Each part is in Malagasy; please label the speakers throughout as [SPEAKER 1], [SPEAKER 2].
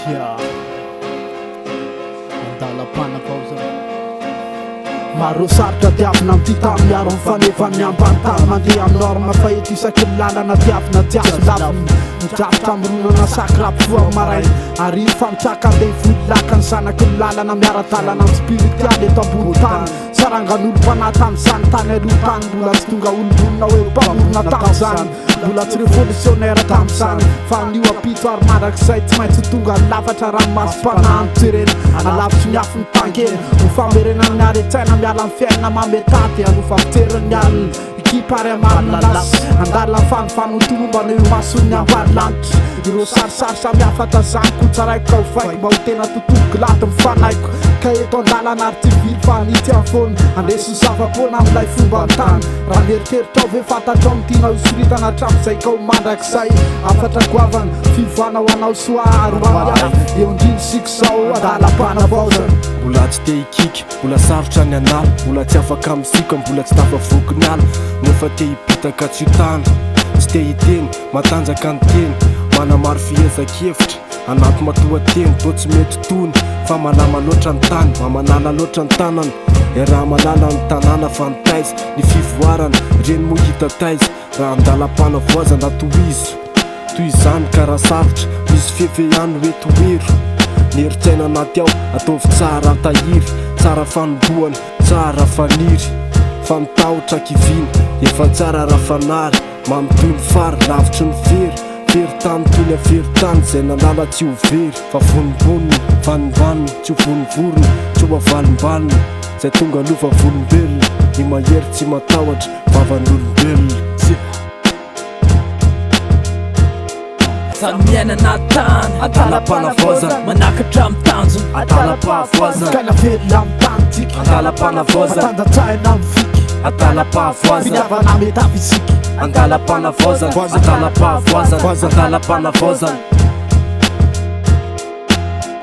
[SPEAKER 1] Yeah. Andalam-panavaozana. Maro sarotra diavina amin'ity tany miaro ny fanevan'ny ambany tany mandeha amin'ny norme fa eto isaky ny lalana diavina tsy azo lavina ny drafitra mironana sacre ampofoa amin'ny maraina ary fa mitraka andeha hivoy laka ny zanaky ny lalana miara-dalana amin'ny spiritual eto ambony tany sarangan'olom-panahy tamin'izany tany aloha tany mbola tsy tonga olom-bonona hoe mpamorona tamin'izany Mbola tsy revolutionnaire tamin'izany fa anio ampitso ary mandrakizay tsy maintsy ho tonga ny lafatra ranomasom-panahy no jerena alavitry ny afon'ny tangena ho famerenana ny haren-tsaina miala amin'ny fiainana mametady hanofa fijerin'ny alina hikipy ary hamarina lasy handalina ny fanofanotombana eo imason'ny ambany lanitra ireo sarisary samihafa tazaniko tsaraiko ka hovaiko mba ho tena tontolo glady mifanaiko ka eto an-dalana ary tsy vily fa hanitsy afoana handresy Ny zava-poana amin'ilay fomban-tany. Raha ny eritreritrao ve fantatrao ny tianao hisoritana hatramin'izay ka ho mandrakizay? Hafatra goavana, fiovana ho anao sy ho ahy ary ho an'ny hafa. Eo indrindra isika izao, andalam-panavaozana.
[SPEAKER 2] Mbola tsy te hikiky, mbola sarotra ny hanala, mbola tsy afaka misioka, mbola tsy tafavoky ny ala, no efa te hipitaka tsy ho tana, tsy te hiteny, matanjaka ny teny, manamaro fihezak'hevitra, anaty matoanteny, toa tsy mety tony, fa malama loatra ny tany, mba manala loatra ny tanana. Iaraha-malala ny tanàna fa ny taiza ny fivoarana, ireny moa hita taiza raha andalam-panavoazana tohizo toy izany ka raha sarotra misy fefe ihany hoe tohero ny herin-tsaina anaty ao ataovy tsara tahiry tsara fanombohana tsara faniry fa ny tahotra kiviana efa tsara raha fanary Mamy toy ny fary, lavitry ny fery Very tany toy ny avery tany Izay nalala tsy ho very Fa vonombonona, vanimbanina Tsy ho vonovorona, tsy ho avalimbalina Izay tonga aloha vavolombelona Ny mahery tsy matahotra, vavan'olombelona Tsy.
[SPEAKER 3] Zany miaina anaty tany
[SPEAKER 2] Adalam-panavaozana
[SPEAKER 3] Manakatra amin'ny tanjona
[SPEAKER 2] Adalam-pahavoazana
[SPEAKER 1] Kaina velona amin'ny tany tsika
[SPEAKER 2] Andalam-panavaozana
[SPEAKER 1] Matanjatsaina amin'ny fika
[SPEAKER 2] Adalam-pahavoazana
[SPEAKER 1] Finiavana metafizika
[SPEAKER 2] Andalam-panavaozana Adalam-pahavoazana Adalam-panavaozana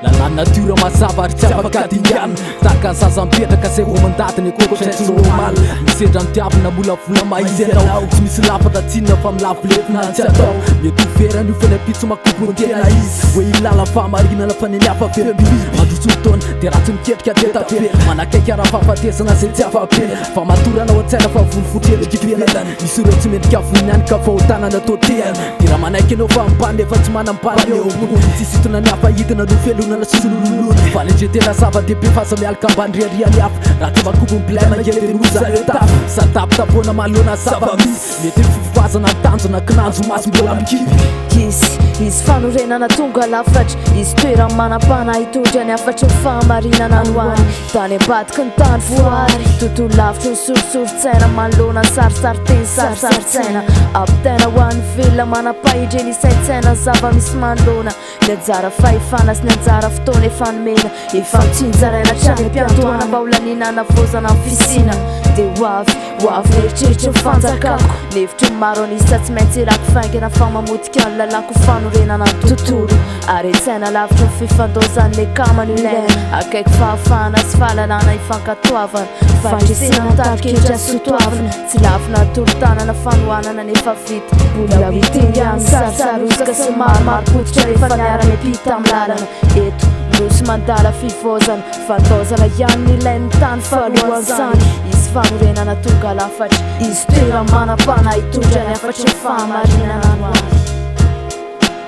[SPEAKER 3] Lalàn'ny natiora mazava ary tsy afaka dinganina Tahaka ny zaza mipetraka izay vao mandady ny ankoatra tsy normal Misedra ny tiavina molavola maha-izy anao Tsy misy lafatra tsinona fa milavo lefona ny tsy atao Mety ho very anio fa ny ampitso makobo ny tena izy Hoe hilala fahamarinana fa ny an'ny hafa very mihidy Mandroso ny taona dia ratsy miketrika dia tavela Manakaiky ara-pahafatesana izay tsy afa-bela Famatorana ao an-tsaina fa volovolo endrika ivelany Misy ireo tsy mendrika voniny ihany ka fahotana natao tehana Dia raha manaiky ianao fa ambany nefa tsy manam-bany eo ambony Tsy hisintona ny hafa hidina no fialonana sy lolololo Fanetren-tena zava-dehibe fa aza mialoka ambany riaria ny hafa Raha tsy makobo ny bilay mangely dia noza eo tafa Sady manoloana zava-misy Mety ho fifofazana ny tanjona kinanjo maso mbola mikipy
[SPEAKER 4] Hisy, hisy fanorenana tonga lafatra Hisy toeram-manam-panahy hitondra ny hafatry ny fahamarinana any ho any Tany ambadiky ny tany voary, tontolo lavitry ny sorisorin-tsaina manoloana ny sarisarin-teny sarisarin-tsaina ampitaina ho an'ny velona manam-pahendrena hisaintsaina ny zava-misy manoloana ny anjara fahefana sy ny anjara fotoana efa nomena efa notsinjaraina hatrany am-piandohana mba ho laniana hanavaozana ny fisiana dia ho avy ho avy ny eritreritry ny fanjakako ny hevitry ny maro an'isa tsy maintsy elako faingana fa mamotika ny lalako fanorenana ny tontolo Are-tsaina lavitry ny fifandaozan'ny akama no ilaina, akaiky fahafahana sy fahalalana ifankatoavana, fandresena ny tari-ketra sy sotoavina, tsy lavina ny tolo-tanana fanohanana nefa vita, mbola ho hiteny ihany sarisary hosoka sy maro marim-pototra rehefa miara-miampita amin'ny lalana eto Nosy mandala fivaozana, fandaozana ihany ny ilain'ny tany fa alohan'izany hisy fanorenana tonga lafatra, hisy toera-manam-panahy hitondra ny hafatry ny fahamarinana any ho any.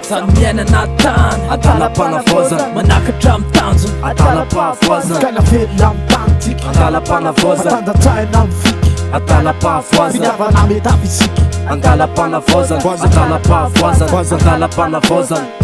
[SPEAKER 3] Zany miaina anaty tany
[SPEAKER 2] Adalam-panavaozana
[SPEAKER 3] Manakatra amin'ny tanjona
[SPEAKER 2] Adalam-pahavoazana
[SPEAKER 1] Kaina velona amin'ny tany tsika
[SPEAKER 2] Andalam-panavaozana
[SPEAKER 1] Matanjatsaina amin'ny fika
[SPEAKER 2] Adalam-pahavoazana
[SPEAKER 1] Finiavana metafizika
[SPEAKER 2] Andalam-panavaozana Adalam-pahavoazana Adalam-panavaozana.